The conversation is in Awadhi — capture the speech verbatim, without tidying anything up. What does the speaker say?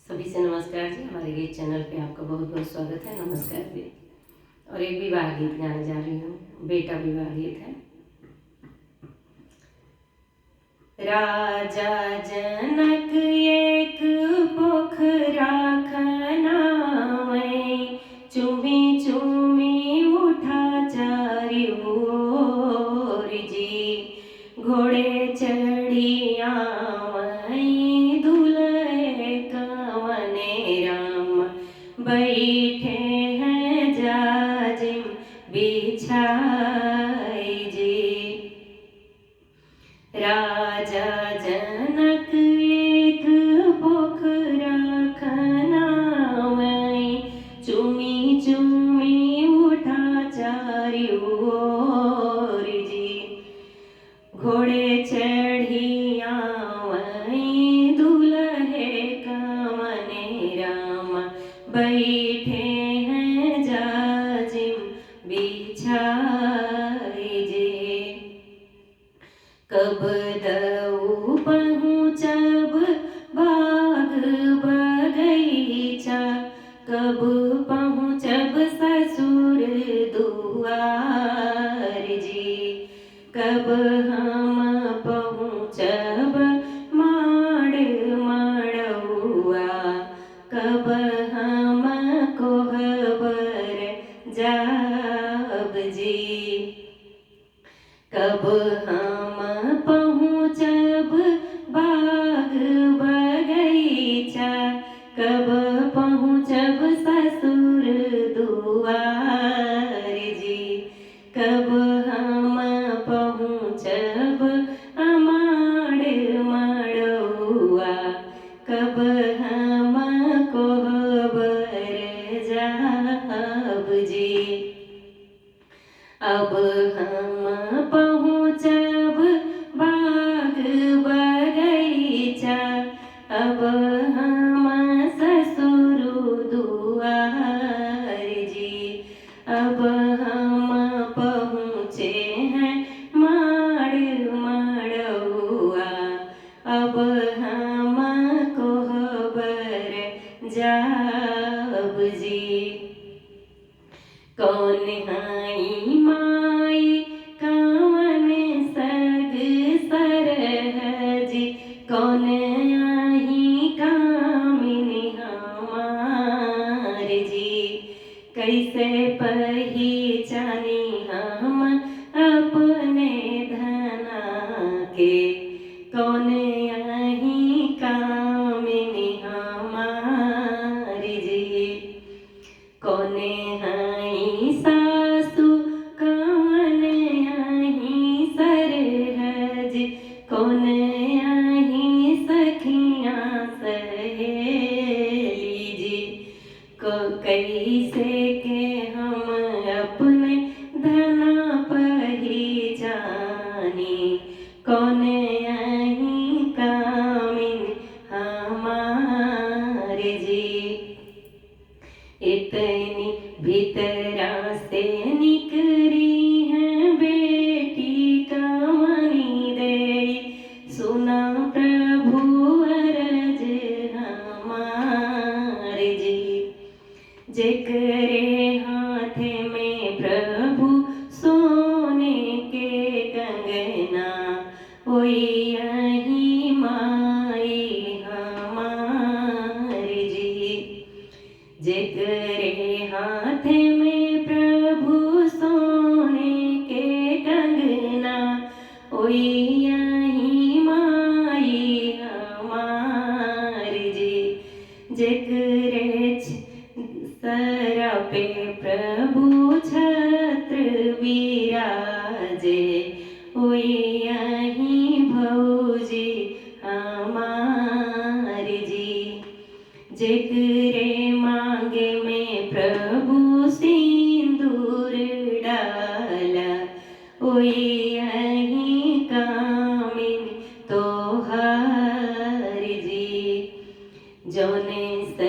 सभी से नमस्कार जी। हमारे गीत चैनल पे आपका बहुत बहुत स्वागत है। नमस्कार जी। और एक विवाह गीत गाने जा रही हूँ, बेटा विवाह गीत है। राजा जनक एक पोखरा खनावै, चूमी चूमी उठा चारि ओर जी। घोड़े चढ़ी आवै दुलहे कंवने राम, बैठे हैं जाजिम बिछाई जी। राजा जनक एक पोखरा खनावै, चूमी चूमी उठा चारि ओर जी। घोड़े चढ़ी आवै दुलहे कंवने राम, बैठे हैं जाजिम बिछाई जे। कब दऊ पहुँचब बाग बगैचा, कब पहुँचब ससुर दुआर जी। कब हम पहुँचब माड़ मड़उआ, कब हम कोहबर जाब जी। कब हम पहुँचब बाग बगैचा, कब पहुँचब ससुर दुआर जी। कब हम पहुँचब अमाड़ मड़उआ, कब हम कोहबर जाब जी। अब हम पहुँचब बाग बगैचा, अब हम ससुर दुआर जी। अब हम पहुँचे हैं माड़ मड़उआ, अब हम कोहबर जाब जी। कौन हई माई कवन सग सरहज, कौन आही कामिन हमार जी। कैसे पहिचानी हम अपने धना के, कौन आही कामिन हमार जी। कौन हई सासु, कौन हई सरहज, कौन हई सखियाँ सहेली जी। क-, कैसे के हम अपने धना पहिचानी, कौन हई कामिन हमार जी। इतनी भीतरा से निकरी है बेटी कमनी देई, सुना प्रभु अरज हमार जी। जेकरे हाथ में प्रभु सोने के कंगना, ओई अही माई हमार जी। जेकरे हाथ में प्रभु सोने के कंगना, ओई अही माई हमार जी। जेकरे छ-, सरा पे प्रभु छत्र विराजे, ओई अही भौजी हमार जी। जेकरे मांग में प्रभु सिंदूर डाला, ओई